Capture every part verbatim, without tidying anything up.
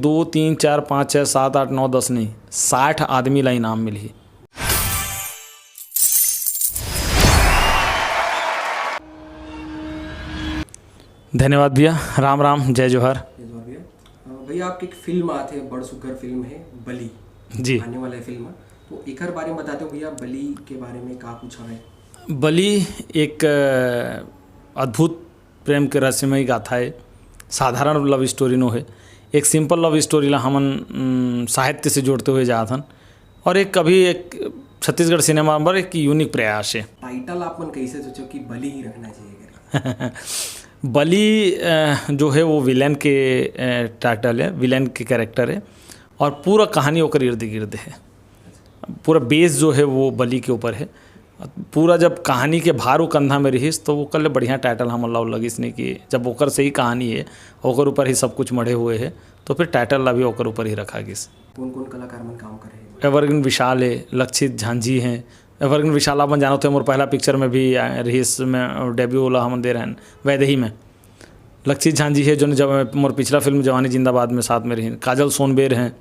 दो, तीन, चार, पाँच, छः, सात, आठ, नौ, दस नहीं, साठ आदमी ला इनाम मिलही। धन्यवाद भैया, राम राम, जय जोहार। जय जोहार भैया। अ, भैया, आपकी एक फिल्म आत हे, बड़ सुग्घर फिल्म हे बलि, जी। आने वाला हे फिल्म, तो एकर बारे में बताते हो भैया, बलि के बारे में का कुछ हवे? बलि एक, अ, अद्भुत प्रेम के रहस्यमय गाथा हे। साधारण लव स्टोरी नो हे, एक सिंपल लव स्टोरी ला हमन, उम, साहित्य से जोड़ते हुए जात हन, और एक अभी एक छत्तीसगढ़ सिनेमा बर एक यूनिक प्रयास हे। टाइटल आप मन कैसे सोचो कि बलि ही रखना चाहिए करके? बलि, अ, जो हे वो विलेन के, अ, टाइटल हे, विलेन के कैरेक्टर हे, और पूरा कहानी ओकर इर्द गिर्द हे। पूरा बेस जो हे वो बलि के ऊपर हे। पूरा जब कहानी के भार ओ कंधा में रिहिस, तो ओकर ले बढ़िया टाइटल हमन ला लगिस नहीं कि जब ओकर से ही कहानी हे, ओकर ऊपर ही सब कुछ मढ़े हुए हे, तो फिर टाइटल ला भी ओकर ऊपर ही रखा गिस। कौन-कौन कलाकार मन काम करे हे? एवरग्रीन विशाल हे, लक्षित झांझी हे। एवरग्रीन विशाल आप मन जानत हो, मोर पहला पिक्चर में भी आए रिहिस, में डेब्यू ला हमन दे रहेन वैदेही में। लक्षित झांझी हे, जो जब मोर पिछला फिल्म जवानी जिंदाबाद में साथ में रहिन। काजल सोनबेर हैं,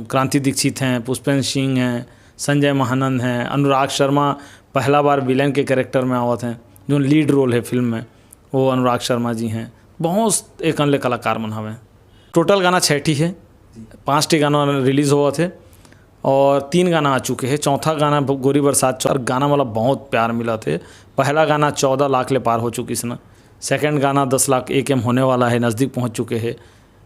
क्रांति दीक्षित हैं, पुष्पेंद्र सिंह हैं, संजय महानंद हैं, अनुराग शर्मा पहला बार विलेन के कैरेक्टर में आवत हैं, जो लीड रोल हे फिल्म में, वो अनुराग शर्मा जी हैं। बहुत एक अन्य कलाकार मन हवे। टोटल गाना छः ठी हे, पाँच ठी गाना रिलीज होवत हे और तीन गाना आ चुके हे। चौथा गाना ब-, गोरी बरसात चौ-, गाना वाला बहुत प्यार मिलत हे। पहला गाना चौदह लाख ले पार हो चुकिस ना, सेकंड गाना दस लाख एक एम होने वाला हे, नज़दीक पहुँच चुके हे,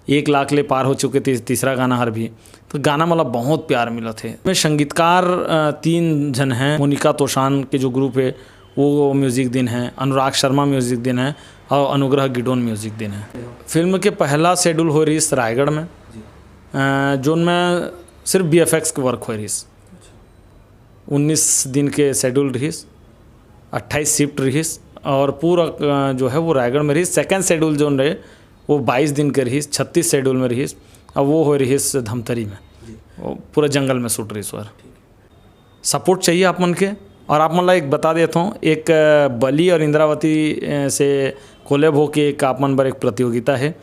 एक लाख ले पार हो चुके ती-, तीसरा गाना हर भी। तो गाना वाला बहुत प्यार मिलत हे। में संगीतकार, अ, तीन झन हैं, मोनिका तोशान के जो ग्रुप हे, वो म्यूजिक दिन है, अनुराग शर्मा म्यूजिक दिन है और अनुग्रह गिडोन म्यूजिक दिन है। फिल्म के पहला शेड्यूल हो रहिस रायगढ़ में, अ, जोन में सिर्फ वीएफएक्स के वर्क हो रहिस। उन्नीस दिन के शेड्यूल रहिस, अट्ठाईस शिफ्ट रहिस और पूरा, अ, जो है वो रायगढ़ में रहिस। सेकंड शेड्यूल जोन रहे वो बाईस दिन के रहिस, छत्तीस शेड्यूल में रहिस। अब वो हो रहिस धमतरी में, वो पूरा जंगल में शूट रहिस। और सपोर्ट चाहिए आप मन के। और आप मन ला एक बता देत हूँ, एक, अ, बलि और इंद्रावती, अ, से कोलैब होके एक आप मन बर एक प्रतियोगिता है।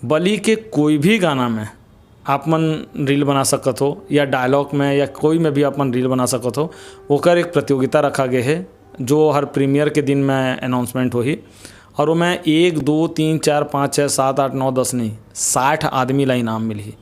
बलि के कोई भी गाना में आप मन रील बना सकत हो, या डायलॉग में, या कोई में भी आप मन रील बना सकत हो, ओकर एक प्रतियोगिता रखा गया है, जो हर प्रीमियर के दिन में अनाउंसमेंट होही। और वो में एक, दो, तीन, चार, पाँच, छः, सात, आठ, नौ, दस नहीं, साठ आदमी ला इनाम मिलही।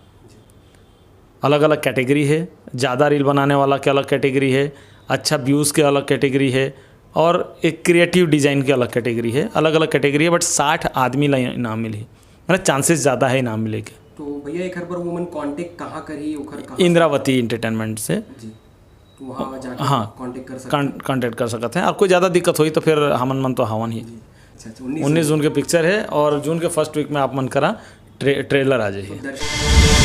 अलग-अलग कैटेगरी है, ज़्यादा रील बनाने वाला के अलग कैटेगरी है, अच्छा व्यूज़ के अलग कैटेगरी है, और एक क्रिएटिव डिज़ाइन के अलग कैटेगरी है। अलग-अलग कैटेगरी है, बट साठ आदमी ला इनाम मिलही, मतलब चांसेस ज़्यादा है इनाम मिले के। तो भैया, एक हर बार वो मन कॉन्टेक्ट कहाँ करही, ओखर कहाँ? इंद्रावती एंटरटेनमेंट से। जी, तो वहाँ जाके हाँ, कॉन्टेक्ट कर सकते हैं। कॉन्टेक्ट कर सकते हैं, और कोई ज़्यादा दिक्कत होई तो फिर हमन मन तो हवन ही। जी। अच्छा, अच्छा, उन्नीस उन्नीस जून के पिक्चर है, और जून के फर्स्ट वीक में आप मन करा ट्रे-, ट्रेलर आ जाही। तो दर्शक